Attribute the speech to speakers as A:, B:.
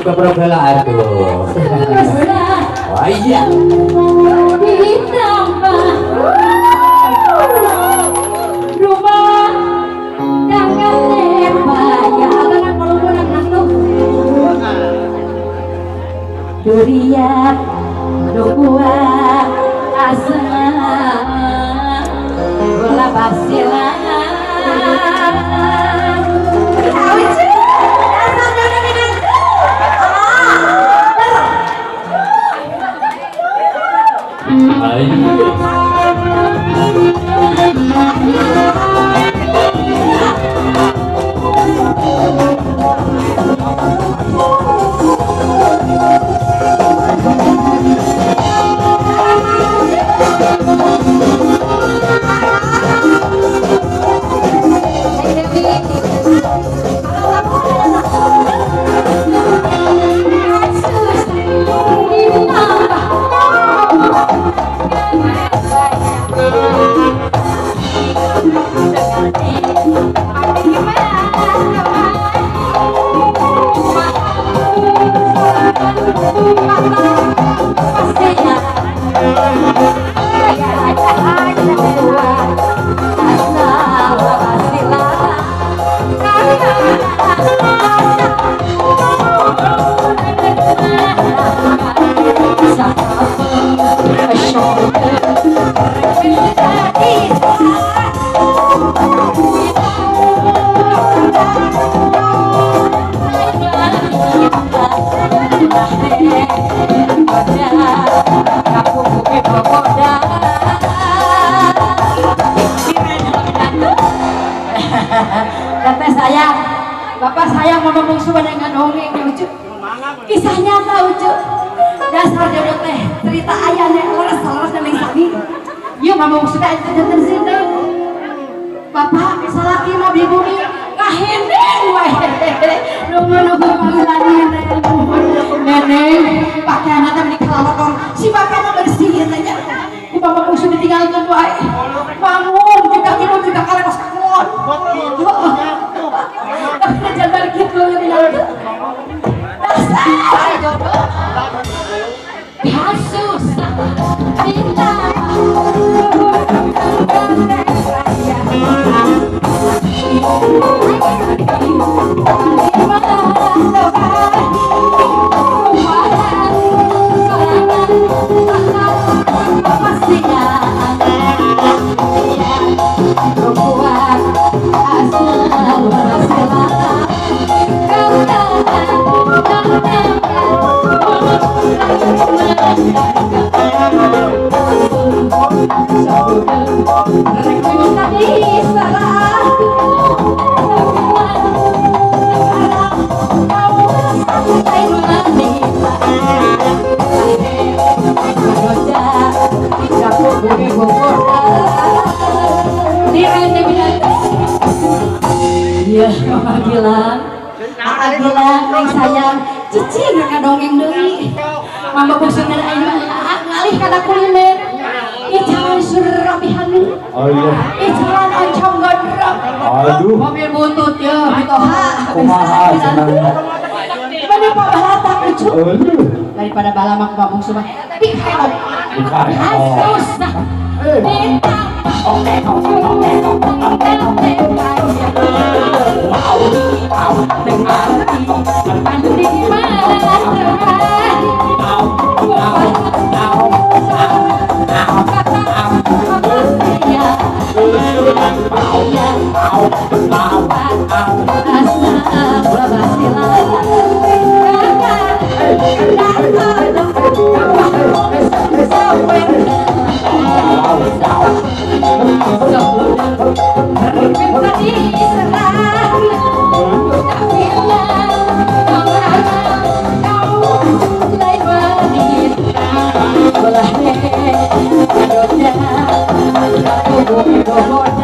A: Juga aduh. Oh iya.
B: Ditambah rumah jangan lebar ya abang kalau pulang nanggung durian buah asam bola basilan. Teteh sayang, bapak sayang mama bungsu dengan dongeng lucu. Kisah nyata lucu. Dasar jodoh teh cerita ayahnya leres-leres dan sami. Yuk mama bungsu teh jantan sinten. Bapak salaki mah di bumi kahinding wae. Nunggu-nunggu panggilan nenek pakaian teh meni kalokor. Si bapak mah bersih ieu teh nya. Ku bapak bungsu ditinggalkeun wae. Bangun juga kieu juga kaleros kakulon. Tapi jangan gitu ya dasar jodoh susah minta iya, Bapak Gilang, Aa Gilang, neng sayang, cici nggak dongeng deui. Mama bungsu dan ayu ngalih kana kuliner. Ih jalan surabihan.
A: Oh iya.
B: Ih jalan oncom gondrong.
A: Aduh.
B: Mobil butut ya, mitoha.
A: Kumaha cenah.
B: Mana Pak Balatak lucu.
A: Aduh.
B: Daripada balamak Bapak bungsu mah. Dikaok.
A: Dikaok.
B: Susah.
A: Oke, oke, oke, oke, oke.
B: Boleh,